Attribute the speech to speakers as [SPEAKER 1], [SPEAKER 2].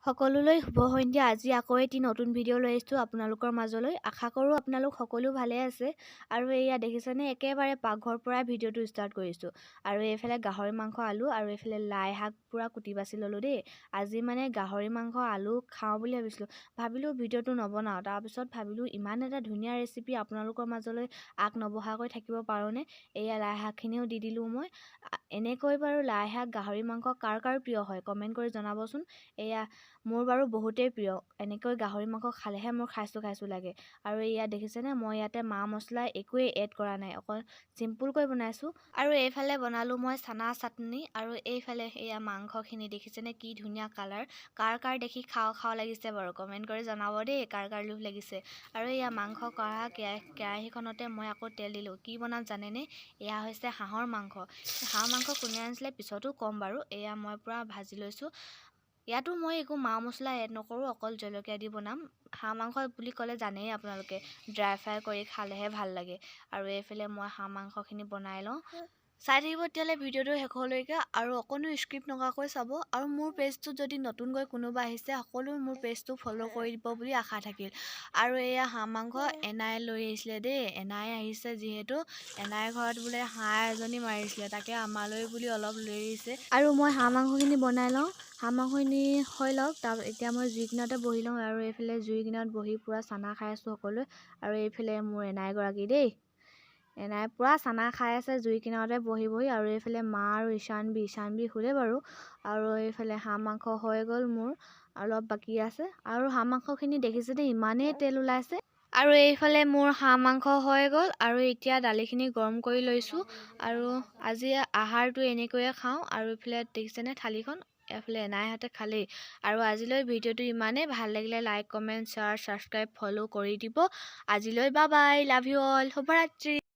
[SPEAKER 1] সকলোলৈ শুভ সন্ধ্যা। আজি আকৌ এটি নতুন ভিডিঅ' লৈ আহিছোঁ আপোনালোকৰ মাজলৈ। আশা কৰোঁ আপোনালোক সকলো ভালে আছে। আৰু এয়া দেখিছেনে, একেবাৰে পাকঘৰৰ পৰাই ভিডিঅ'টো ষ্টাৰ্ট কৰিছোঁ। আৰু এইফালে গাহৰি মাংস, আলু আৰু এইফালে লাই শাক পূৰা কুটি বাছি ল'লোঁ দেই। আজি মানে গাহৰি মাংস আলু খাওঁ বুলি ভাবিছিলোঁ, ভাবিলোঁ ভিডিঅ'টো নবনাওঁ। তাৰপিছত ভাবিলোঁ ইমান এটা ধুনীয়া ৰেচিপি আপোনালোকৰ মাজলৈ আগ নবঢ়াকৈ থাকিব পাৰোঁনে? এয়া লাই শাকখিনিও দি দিলোঁ মই। এনেকৈ বাৰু লাই শাক গাহৰি মাংস কাৰ কাৰ প্ৰিয় হয়, কমেণ্ট কৰি জনাবচোন। এয়া মোৰ বাৰু বহুতেই প্ৰিয়। এনেকৈ গাহৰি মাংস খালেহে মোৰ খাইছোঁ খাইছোঁ লাগে। আৰু এয়া দেখিছেনে, মই ইয়াতে মা মছলা একোৱেই এড কৰা নাই, অকল চিম্পুলকৈ বনাইছোঁ। আৰু এইফালে বনালোঁ মই চানা চাটনি। আৰু এইফালে এয়া মাংসখিনি দেখিছেনে, কি ধুনীয়া কালাৰ! কাৰ কাৰ দেখি খাওঁ খাওঁ লাগিছে বাৰু, কমেণ্ট কৰি জনাব দেই, কাৰ কাৰ লোভ লাগিছে। আৰু এয়া মাংস কঢ়া কেৰাহীখনতে মই আকৌ তেল দিলোঁ। কি বনাম জানেনে? এয়া হৈছে হাঁহৰ মাংস। হাঁহ মাংস কোনে আনিছিলে পিছতো ক'ম বাৰু। এয়া মই পূৰা ভাজি লৈছোঁ। ইয়াতো মই একো মা মছলা এড নকৰোঁ, অকল জলকীয়া দি বনাম। হাঁহ মাংস বুলি ক'লে জানেই আপোনালোকে, ড্ৰাই ফ্ৰাই কৰি খালেহে ভাল লাগে। আৰু এইফালে মই হাঁহ মাংসখিনি বনাই লওঁ। চাই থাকিব তেতিয়াহ'লে ভিডিঅ'টো শেষলৈকে আৰু অকণো স্কিপ নকৰাকৈ চাব। আৰু মোৰ পেজটোত যদি নতুনকৈ কোনোবা আহিছে, সকলোৱে মোৰ পেজটো ফ'ল' কৰি দিব বুলি আশা থাকিল। আৰু এয়া হাঁহ মাংস এনাই লৈ আহিছিলে দেই। এনাই আহিছে যিহেতু, এনাইৰ ঘৰত বোলে হাঁহ এজনী মাৰিছিলে, তাকে আমালৈ বুলি অলপ লৈ আহিছে। আৰু মই হাঁহ মাংসখিনি বনাই লওঁ। হাঁহ মাংসখিনি হৈ লওক, তাৰ এতিয়া মই জুই কিনাৰতে বহি লওঁ। আৰু এইফালে জুই কিনাৰত বহি পূৰা চানা খাই আছোঁ সকলোৱে। আৰু এইফালে মোৰ এনাইগৰাকী দেই, এনাই পূৰা চানা খাই আছে জুই কিনাৰতে বহি বহি। আৰু এইফালে মা আৰু ঈশানবী, ঈশানবী শুলে বাৰু। আৰু এইফালে হাঁহ মাংস হৈ গ'ল মোৰ, অলপ বাকী আছে। আৰু হাঁহ মাংসখিনি দেখিছে দেই, ইমানেই তেল ওলাইছে। আৰু এইফালে মোৰ হাঁহ মাংস হৈ গ'ল। আৰু এতিয়া দালিখিনি গৰম কৰি লৈছোঁ। আৰু আজি আহাৰটো এনেকৈয়ে খাওঁ। আৰু এইফালে দেখিছেনে থালিখন? এইফালে এনাইহঁতে খালেই। আৰু আজিলৈ ভিডিঅ'টো ইমানেই। ভাল লাগিলে like, comment, share, subscribe, follow কৰি দিব। আজিলৈ bye bye, love you all, শুভৰাত্ৰি।